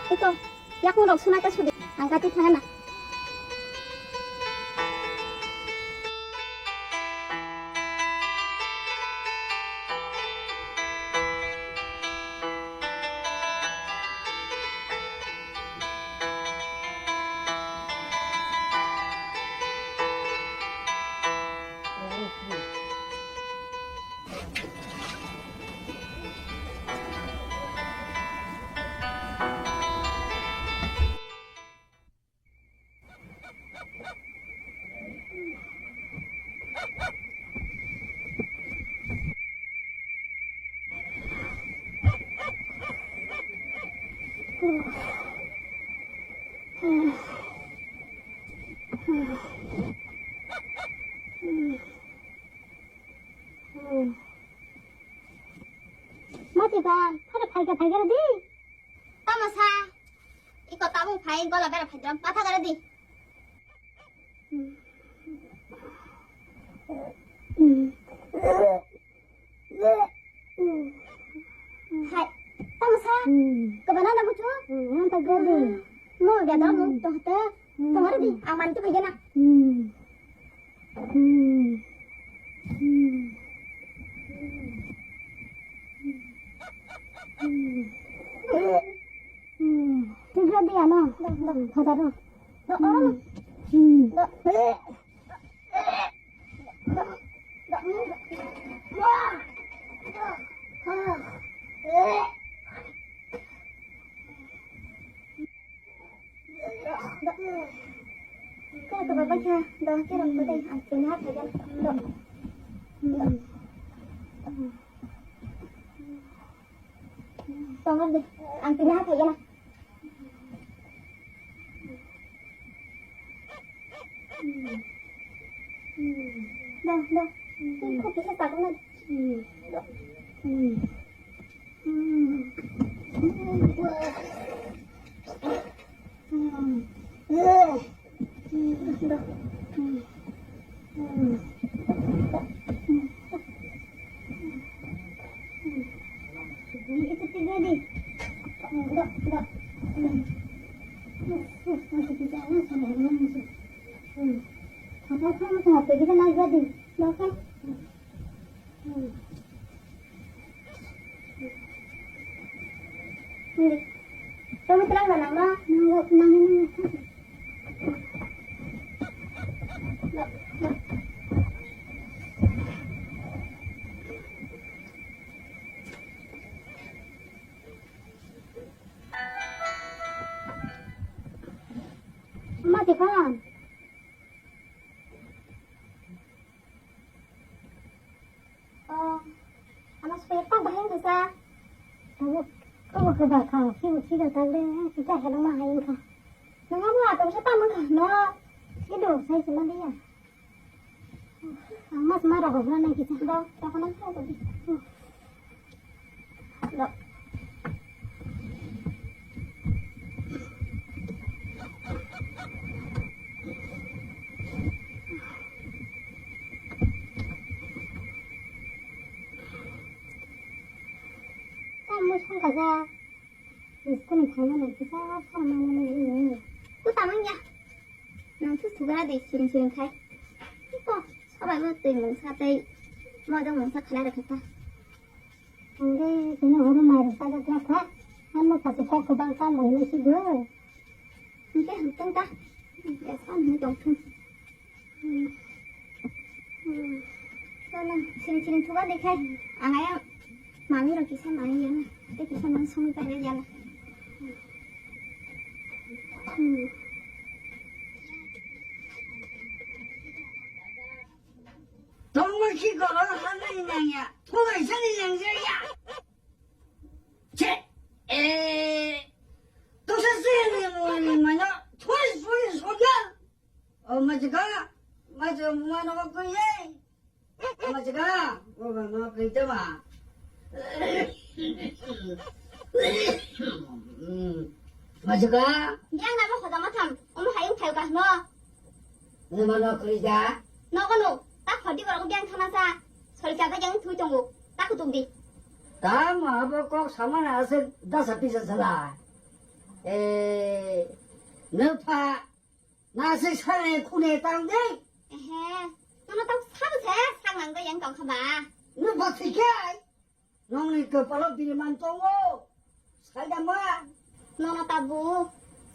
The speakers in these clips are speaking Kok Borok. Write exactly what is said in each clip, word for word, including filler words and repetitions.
Ito, yakung rok suna ta sudi. Ang kati thana na. Mati ba, phara phaikha phaikha di. Tamo sa? Iko tabung phai gola bera phaidram. Matha gara di. Hai. Tamo sa? Kebana na bucu? Yang tak jadi. Mo dia dah mo toh te. Tengah di. Aman tu kaya na. Hmm, tiga dia no. Dah, dah, kata tu. Dah, orang. Hmm. Dah. Kau tu bapak ya, dah kira kau deh, aku nak aja. Dah. Hmm. Tongok de, ang tini ha khaigana. Da, da. Kok bisa takut na? Kami telang ba nangma? Nanggo, nanggo, nanggo. Mati kan? Oh, ano supaya tak bahaya bisa. Kamu, kamu kebakar, si uci datang deh, kita helong mah hayang kah? Nang kamu atau siapa mah kah? No, itu saya cuma dia. Mas marah kok, mana kita? Dah, tak kenal kau tadi. Tamo songkha ja. School ni thangmani kisa samani. Ku tamang ya. Nang su sugara de siring siring khai. Iko, sabai bo twi mungsa tei mojang mungsa khalai rwkha ta. Ang de tini horo mai rwkha jak jak kha. Ano kati kok kwbang tamo hinwi si do. Hingke hingtong ta. Ya san hingtong thung. Hmm. Hmm. Sana, sini sini thuba de khai. Ang ayang mami rok kisa mami ya. Te kisa nang song ta ya la. Hmm. Tongma ki goro hanai nang ya. Thubai sani nang ya. Che. Eh. Tusa sini mo ni mana. Thubai suni sona. O majika, majika mano ko ye. O majika, o mano ko itama. Majika. Yang nabo khoda matham, omo hayung thayu kahno. Ni mano ko ija. No kono, ta khodi borok yang thana sa. Sori chada yang thui tongo, ta kutuk di. Ta ma abo kok samana ase dasa pisa sala. Eh, nopha, nasi sare khune tang de. Ehe, nono tang sabo se sang nang de yang tong kha ba. Nopha thikai. Nongni kopalo biriman tongo. Saida ma. Nono tabu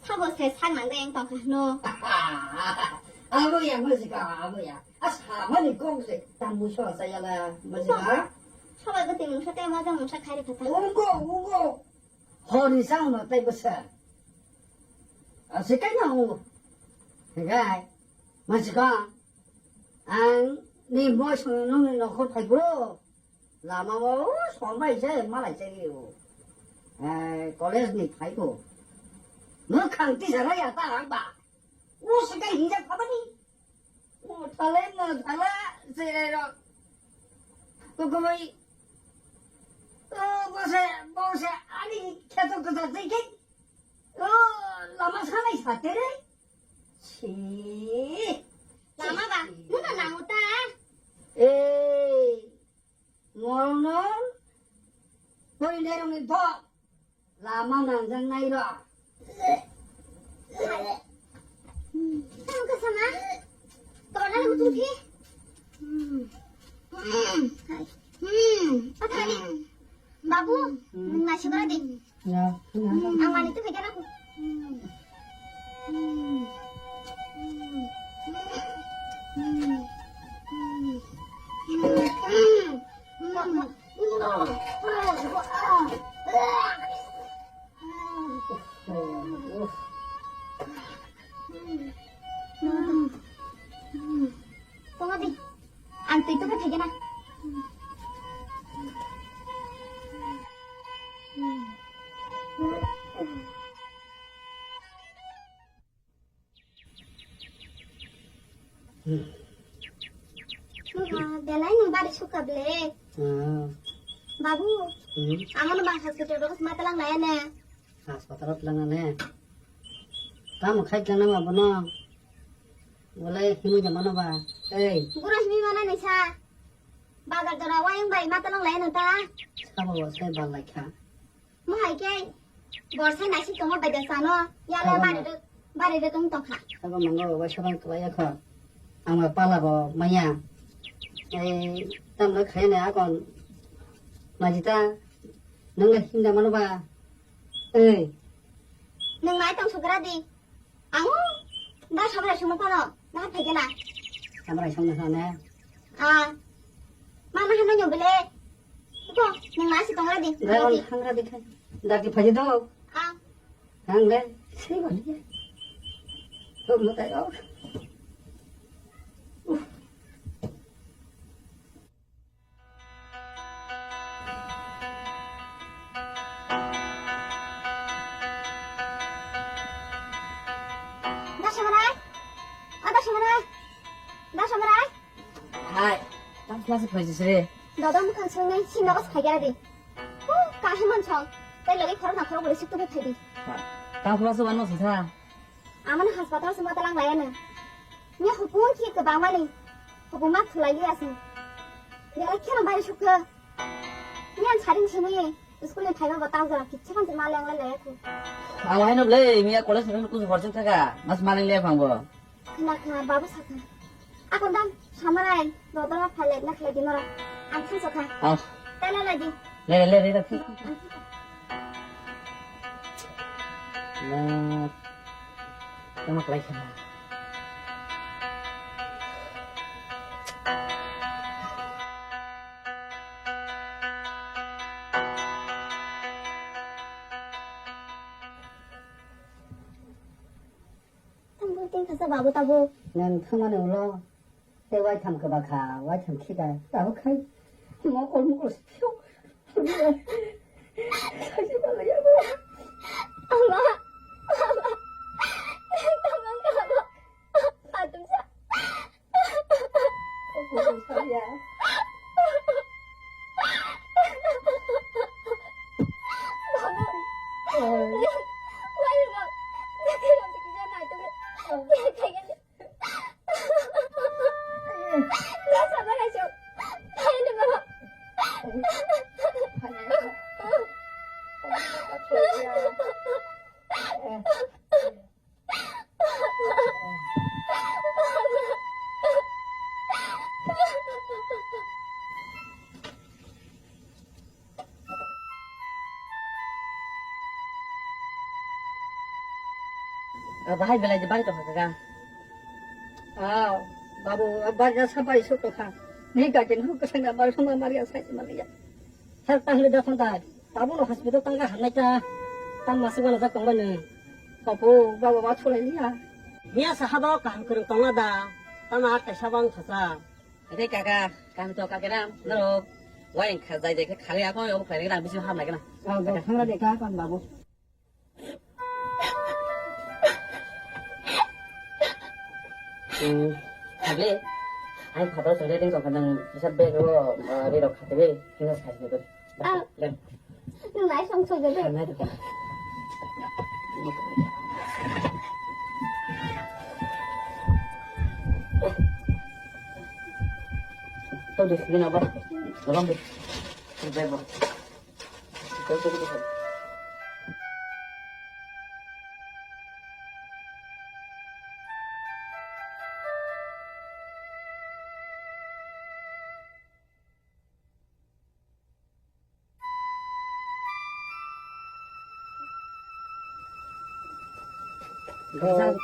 sabo se sang nang de yang tong kha no. Abo ya, mojika, abo ya. Asa mani kong se tamu so sa ya la, mojika. Sabai ko timung sa tema jamung sa khai de kata. Ungo, ungo. Honi sang no tai basa. Ase kai na ungo. Gai. Mojika. Ang ni mo so nongni nokhor phai bro. Lama o song bai se malai se o. Eh, college ni phai ko. Mwkhang tisa raya ta ang ba. O se kai hinjak phabani. O thale no thala se rai ro. Ko ko bai. O bo se, bo se ani kheto kota se ke. O lama sanai sa te re. Si. Lama ba, nuna nangu ta. Eh. Ngolnong, poilerongni dok, lama nangjaknairok. Tamo kwchama? Tongna nang tungkhe? Hmm. Hmm. Hmm. Babu, hmm, nasi bara di. Ya, ya. Hmm, ang mani tu khajar aku. Hmm. Hmm. Tongodi. Ang twi tubui phaikhe na. Belai nwng bari sukha ble. Ah. Babu, hmm? Amano bang hospital rok ma talang nai ne. Hospital talang nai ne. Tamo khai talang nai ma bono. Bolai himui da mano ba. Ei. Gura himui mana nai sa. Bazar jora wayang bai ma talang lai no ta. Sabo bo sai bal lai kha. Mo hai khe, bor sai naisik tongma bai da sano, yalo. Abo bari ma- rw-, bari rw tong tong kha. Abo mango bai sabang kwlai ya kho. Ang ma pala bo maya. Ei, tamno khai ne akon. Majita, nang le hinda mano ba. Ei. Nang nai tong sugra di. Ang da sabra suma pano, na phai gana. Sabra suma na ne. Ah. Mana hano nyo bele. Ko, nang nasi tongra di. Dai on thangra di khai. Dati phai do. Ah. Hang le, sei bani. To mo tai o. Dasamanai, o Dasamanai, Dasamanai. Hai, tam class phai jisre. Dodo mukhang swngnai, si nogo phai gari. Hu, kahi mansong. Tai lagi khorok na khorok bole sik tubi phai di. Tam class wano sisa. Amani hospital se matalang layana. Nya hupung ki kwbangmani. Hupung ma khwlai liya se. Yala kheno bai sukha. Nya saring sini. School ni thaiba batang jora kichha kan ma leng lai layakhu. Ang haino ble miya college ni kusu horsing thaka. Mas maling le phangbo. Khna khna babu sakha. Akon dam samarai. Dodoma phalai na khlai di mora. Ang thansa kha. Au. Tala lai di. Le le le le. Na. Tama khlai kha. Tang bui ting khasa babu tabu. Nang thangmani ulo tei waitham kwbakha, waitham khika tabuk khai mokol mokol se phiyok. Saisi balai abo. Ama, ama, tama kha ama. Atumsa. Oku saya. Babu. Oh. Why you go? Bahai belai de bari tongkha kaka. Ah, babu, bari na sabai sok tongkha. Ni gajen hu keseng na bari song bari ya sai maliya. Sar tahli da phone tai. Tabuk no hospital tangka hamnai ta. Tam masuk wala jak tongbai nung. Babu, babu ma thulai liya. Miya sahaba kaham kwrwng tongna da. Tama kaisa bang khasa. Ede kaka, kaham to kaka ram, norok. Wayang kha jai jai khe khali ako yo khlai ram bisi ham lai kana. Ah, do thangna de ka kan babu. Hmm, tablet. Ai phataro songde ding tongkha nang bisa bag ro, ah, ri rok khate be, hinga sai se. Ah. Le. Nai song so de. Nai to. To de, ni na ba. Dalam de. Bag ba.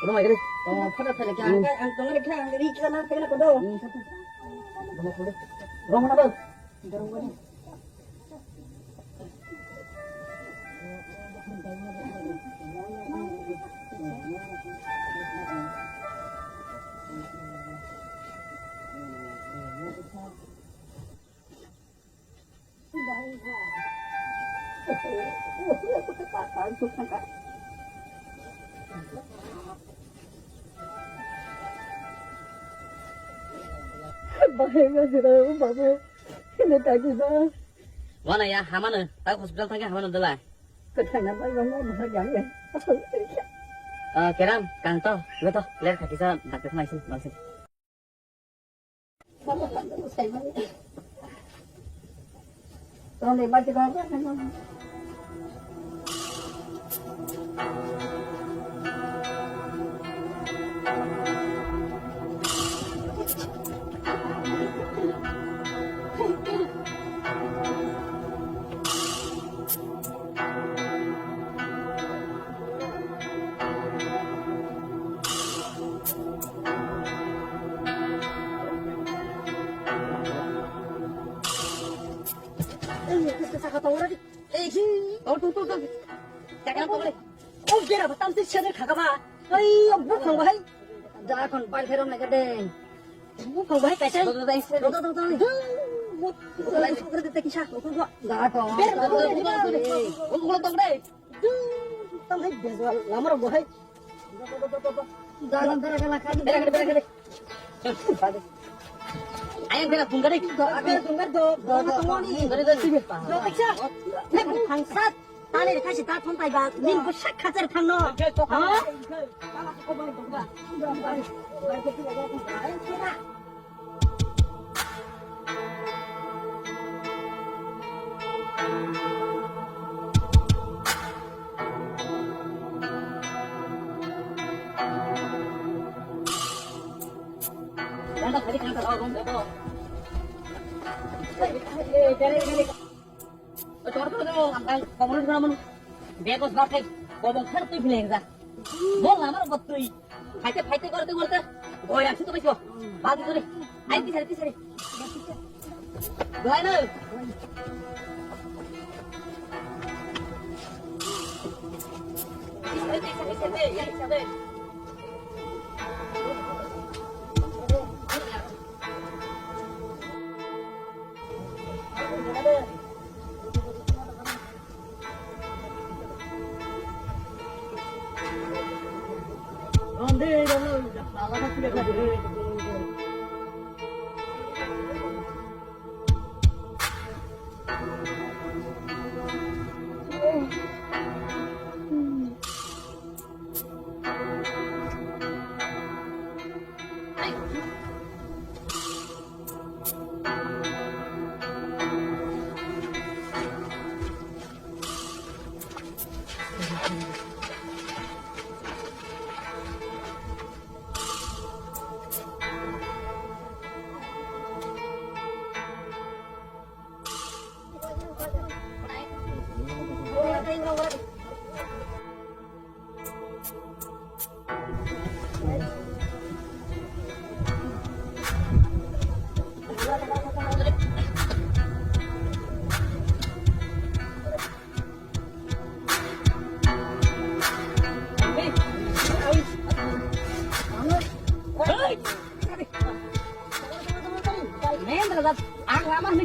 Rumah ini. Oh, pada pada kya? Ang tong ada kya? Ang ini kita nak kena kodo. Rumah kodo. Rumah apa? Bahai ma jira babu. Ini tadi ba. Wana ya, hamano, tak hospital thangkhe hamano dela. Kethai na bai bai bai bai bai. Ah, keram, kang to, lo to, ler khati sa, doctor thang isin, bangsin. Tong de ba de ba. Ei, kis kis saka tong radi. Ei, hi. Tong, tong, tong, tong. Jaga tong radi. Oh, gera batam si sene khaga ba. Ei, bukhang bahai. Jakon bai kherom naga de. Bukhang bahai kaisa. Dong, dong, dong, dong. Dong, dong, dong, dong. Dong, dong, dong, dong, kisa. Jakon. Ber, dong, dong, dong, dong. Dong, dong, dong, dong. Dong, dong, hai, bezo, lamar bo hai. Jalan, jalan, jalan, jalan. Bera, bera, bera. Ayang bera, tungga deh. Bera, tungga, do, do, do, do, ni. Bera, bera, sini. Do, peksa. Nek, thangsat. Tani, kasi, ta, thon, tai, ba. Min, bo, sak, khajar, thang, no. Ha? Bego sbak khe kobong kher twi phileng jak. Bo lama rok bo twi. Phaite phaite korte korte. Goya situ baisio. Bagi sori. Ai pisari pisari. Goya no. Pisari pisari pisari.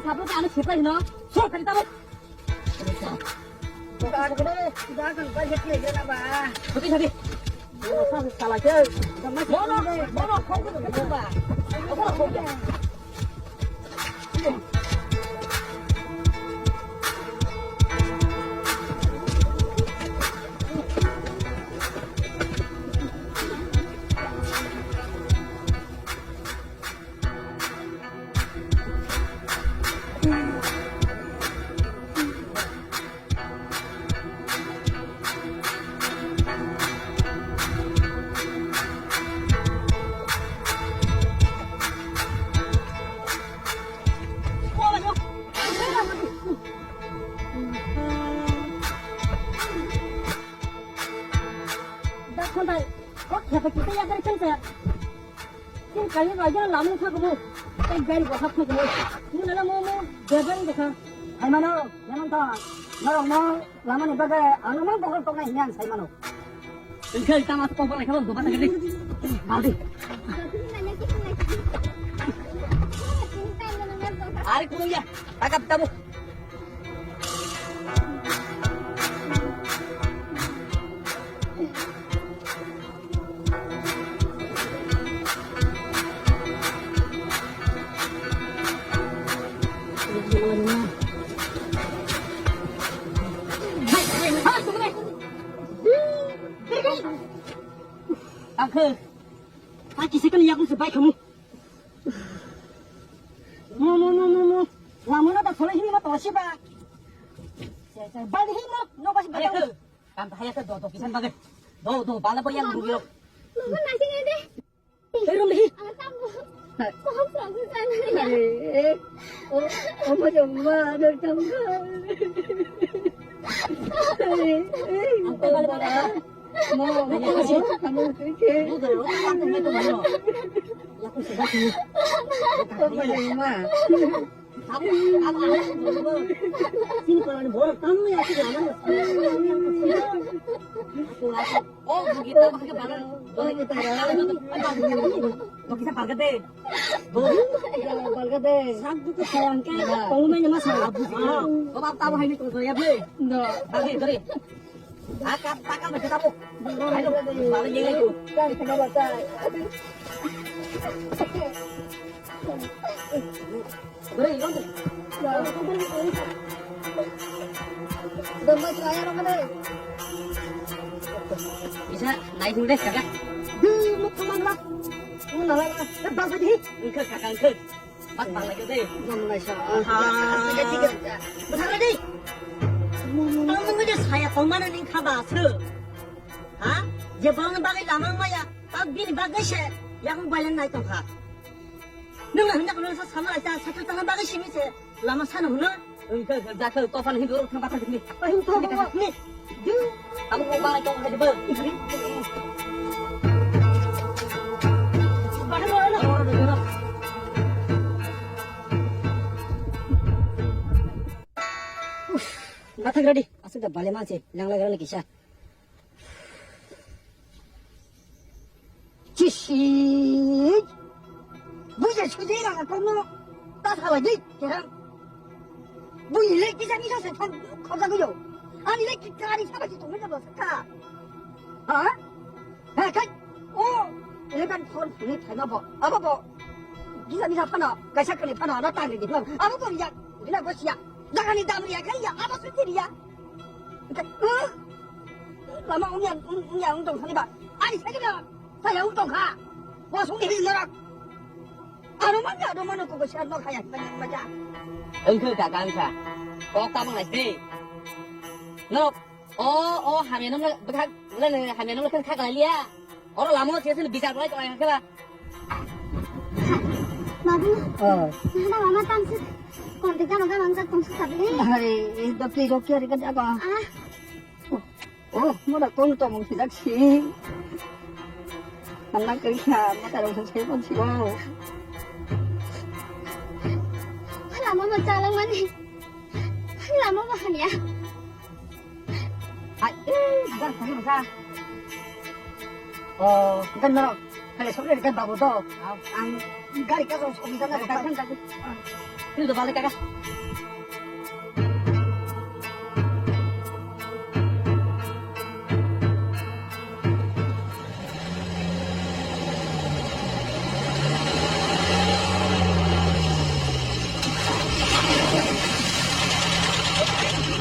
Tabuk ano sepai no. Sorkari tabuk. Sorkari. Mono, mono, kau tu ba. Kau tu. Dak khonthai, kok kheba kita ya dari chengsa. Tin kali raja lamun kha kubu. Tei gari bo hap kha kubu. Mun ala mo mo bebeng dekha. Hai mano, yaman ta. Norok no lamani bagwi ano mang bokol toknai hinwi ang sai mano. Engkhe tama to kokbal khe doba ta gede. Baldi. Ari kuya. Takap tabu. Angkhe, aki second yakung se bai kamu. Mo, mo, mo, mo, mo. Lamuna ta solo himi ma tosi ba. Bali himo, no basi ba. Kam ta haya ke do do kisan bagai. Do do bala bo yang rugi rok. Mama nasi ngai de. Hey, rum deh. Anak kamu. Kok selalu sana ya? Eh, oh, oh, ma jong ma, anak kamu. Hey, hey, oh, ma. Mo, mo, mo, mo, kamu tu ke. Oh, ma jong ma. Sini kalau ni borok tamu ya sih lama. Aku aku. Oh, begitu pakai barang. Boleh kita. Mau kita pakai deh. Boleh. Ya, pakai deh. Satu tuh sayang kan. Pengen aja mas. Aku sih. Kau mau tahu ini tuh ya, boleh. Enggak. Pakai, boleh. Akap, takap, macam apa? Ayo, balik lagi aku. Beri, ikut. Domba saya orang mana? Bisa naik dulu deh, kakak. Di, mau kemana lah? Mau nalar lah. Eh, bang, tadi. Ikut, kakak, ikut. Bak bang lagi deh. Bang lagi sa. Aha. Benar deh. Tong nunggu deh saya kau mana nih kaba se. Ha? Je bang bagi lamang maya. Bak bini bagi se. Yang bayan naik tong ha. Nung hendak nung sa sama aja satu tangan bagi sini se. Lama sana huna. Engke jakhel tofan hindu rok thang bathang ni. Pahin to bawa ni. Kamu mau balik tong aja bang. Mathang ready. Asal dah balik mana sih? Nang lagi lagi kisah. Chisi. Buja sujai rang kono. Ta sawa di kerang. Bui le kisa kisa se thon khobja guyo. Ani le ki kari sawa di tongna ba ka. Ha? He kai. O. Ele kan thon phuni thai ma bo. Abo bo. Kisa kisa phano. Kaisa kani phano na tang di. Abo bo ya. Dina bo sia. Dagani dam ya kai ya. Abo su ya. Lama ungya ungya ung tong sani ba. Ani sai na. Saya ung tong kha. Bo sung di norok. Aro man ya aro man ko ko siar no khaya ba ni ma ja. Engkhe ka kan kha. Kok ta mang nai de. No. O o hamya no bkhak le hamya no khan kha liya. Oro lamo se se bichar lai ko kha. Babu. Oh. Nana mama tang se. Kon te gano gano ang tong se sabli. Hai, do pi do kya ri ka jaga. Ah. Oh, mura kon to mung sijak si. Manna kari kha, mata rong sa se kon si go. Hala mama chalang mani. Hala mama hamya. Hai, eh, bukan kami masa. Oh, bukan no. Kalau sore kan babu to. Ang gari ka song song sana. Tui do bale kaka.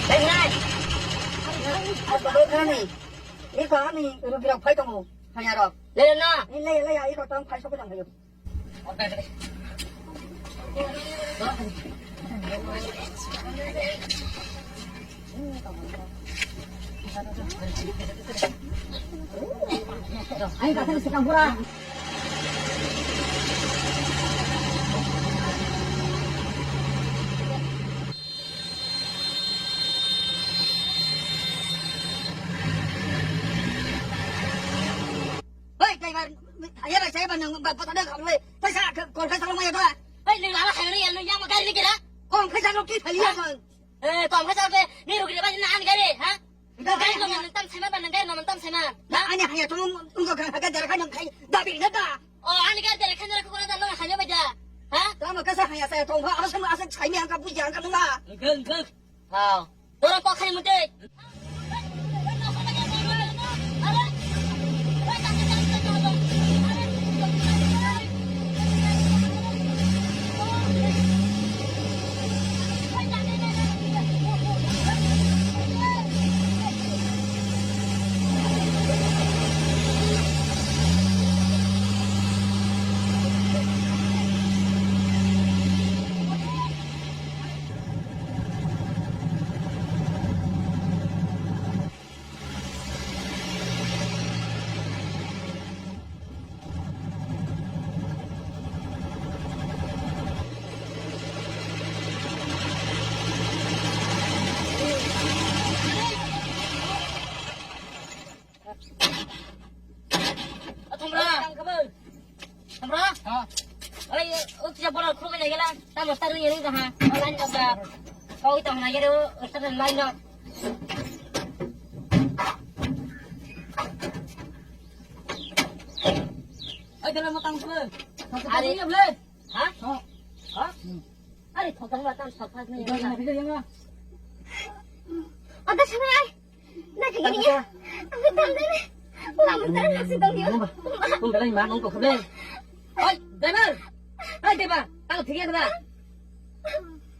Dai nai. Apa kau kami? Iko ani rugi rok phai tongo, phai arok. Lele no. Ni le le ya iko tong phai sokojang phayo. Ai ka thang sikang pura. Hei, driver, ya bai saya bandang ba pata da khamle. Saya sa kol kai salam ya ta. Hei, nang lama saya ni, nang yang makai ni kira. Kol kai salam ki thali ya kan. Eh, kol kai salam ke ni rugi ba na an gare, ha? Gari no man tam sema bandang gare no man tam sema. Na ani hanya tu nung nung ka ka jara ka nang kai da bi na da. O ani gare jara ka nang ko da no hanya ba ja. Ha? Tamo kasa hanya saya tong ha, asa asa chai mi ang ka buja ang ka nung ma. Gel gel. Hao. Dorong kok khai mute. Thomra. Thomra. Ha. Oi, o kisa bora khuluk nai gela. Tamo star ni ni ha. Online ka ba. Kau tamo nai gela o star online no. Oi, dala mo tang sebe. Are. Ha? Ha? Are, thong thong ba tam thok phas ni. Ada sana ai. Nak ini ya. Aku tam deh. Lama tak nak sedang dia. Kung dalai ma nong ko kable. Oi, driver. Oi, driver. Tang thik ya khala.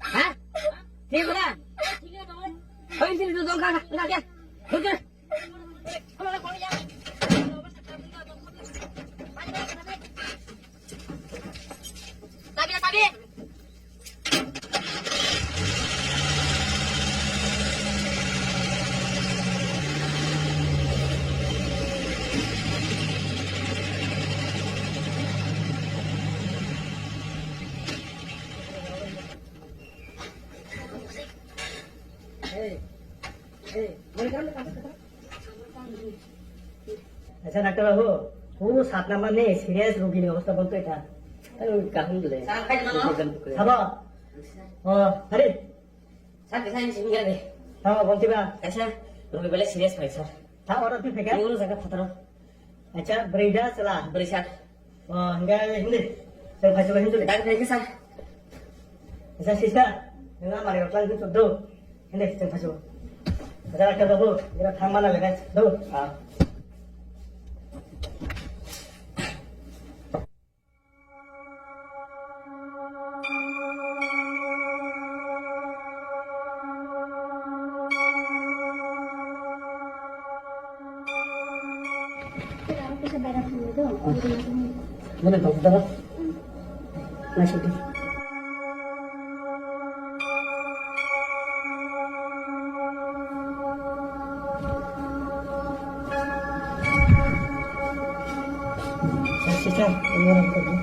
Ha? Thik ya khala. Oi, sini tu dong ka. Enggak ya. Oke. Hey, hey, welcome. Acha, doctor babu, o sat number ni serious rogi ni obostha bonto eta. Kaham bole. Sabo? Oh, hari. Sir, kisa ni simi gare. Tamo bonti ba? Acha, rogi bole serious bai, sir. Tamo oro tu pheka? Oro jaga phataro. Acha, brida chala. Brisa. Oh, hingga hindi. Sir, phaisu hindi. Dak phai kisa. Acha, sister. Hingga mari rotlan tu do. Hindi, sir, phaisu. Acha, doctor babu, gira thang mana legas. Do. Ah. Mana kau sudah? Masih di. Sisa, ini orang pergi.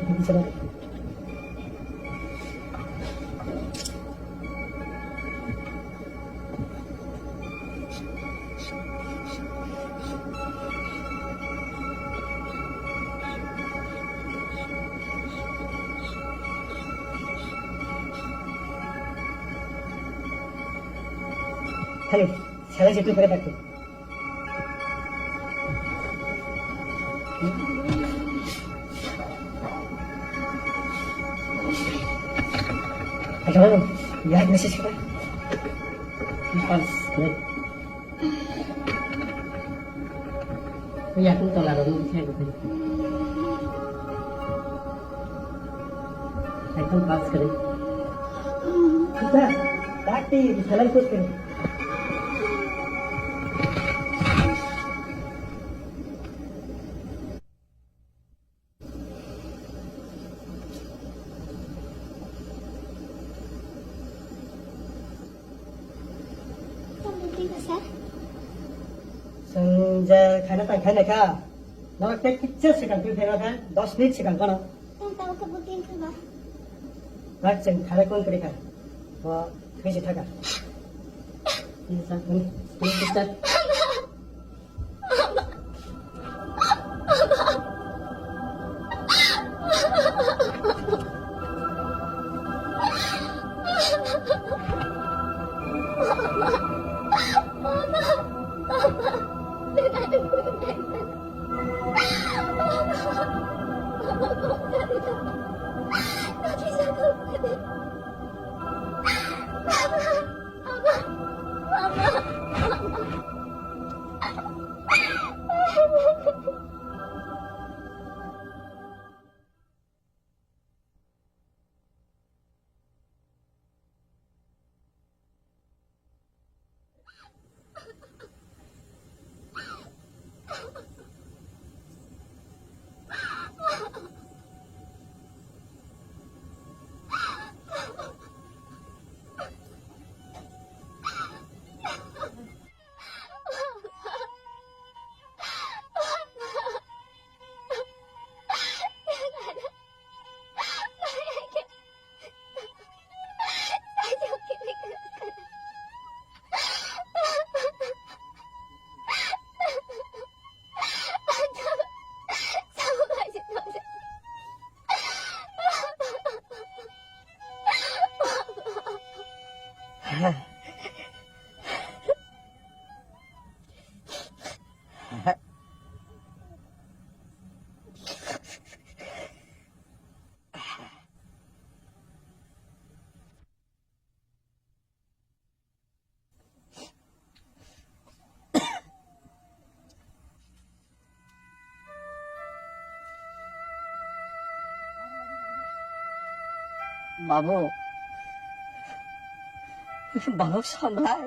Ini bisa. Hello. Sala situ kore thakti. Hello, ya message kore. Impulse. Iya, aku telah lalu saya bukan. Cycle pass kare. Kita, tati, jalan put kare. Chwng je khaina tai khaina kha. Norok tei kisa swkang twi phaima kha, dos minute swkang phano. Tang tao khe booking kha ba? Bak chwng khalai kon kwrwi kha. Bo thwi se thaka. Ini sa, ini, ini sister. Babu, babu samlai.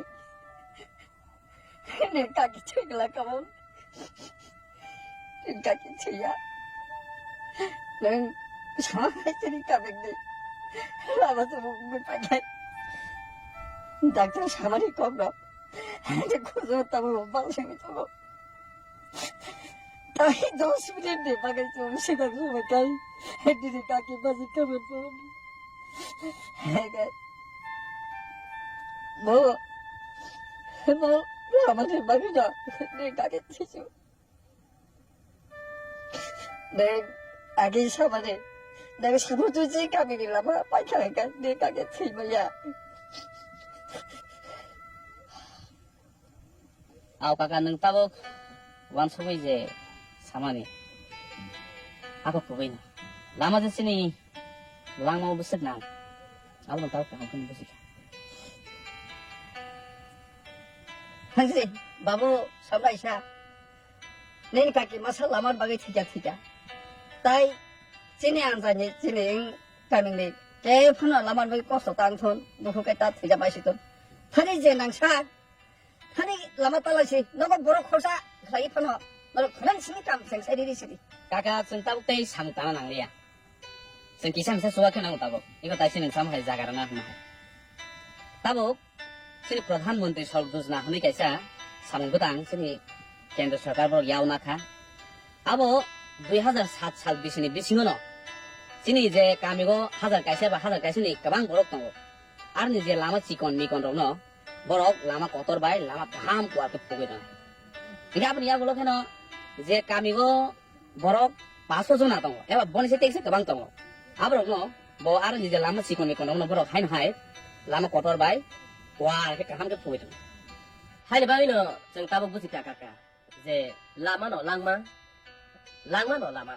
Nini kaki thwigwla kamo. Nini kaki thwiya. Nwng samani chini kamini lama tubuk wngwi paikha. Doctor samani kokno. Ani khoroksa tamo balsani tongo. Tai dos minute ni bagwi chwng swkang swbai kai. Nini kaki baji kamo. Bo, bo, lama ni bagwi no, nini kaki thwisu. Neng agi samani, neng sabutu je kamini lama paikha hwnkha, nini kaki thwi maya. Aw kaka, nwng tabuk uansugwi je samani, ako kubui no. Lama je chini langmao bwswk nang, abo nwng tabuk kaham khe bujikha. Hansi, babu, samlaisa. Nini kaki masa lama bagwi thika thika. Tai chini anjani, chini wng kamini khe phano lama bagwi kosto tang thun, dukhu khe ta thwija bai si thun. Thani je nang sa, thani lama tala si, nogo borok khorsa khlai phano, norok khorang sini kam seng sai riri sini. Kaka, chwng tabuk tei samung tana nangliya. Chwng kisa misa chuba khe nango tabuk. Iko taisi nwng samo hai jaga rwna hwnma hai. Tabuk chini Pradhan Mantri Sadak Yojana hwnwi kaisa samung bwtang chini Kendra Sarkar borok yauna kha. Abo dui hazar sat sal bisini bisingono chini je kamigo hazar kaisa ba hazar kaisani kwbang borok tongo. Aroni je lama chikon mikon rokno borok lama kotor bai lama kaham kuar khe phugwi tongo. Hingkhe aboni yagulo kheno je kamigo borok paso jona tongo, eba boni se tekse kwbang tongo. Aborokno bo aro nijor lama chikon mikon rokno borok haino hai lama kotor bai kuar khe kaham khe phugwi tongo. Haini bagwino chwng tabuk buchi kha kha je lama no langma, langma no lama.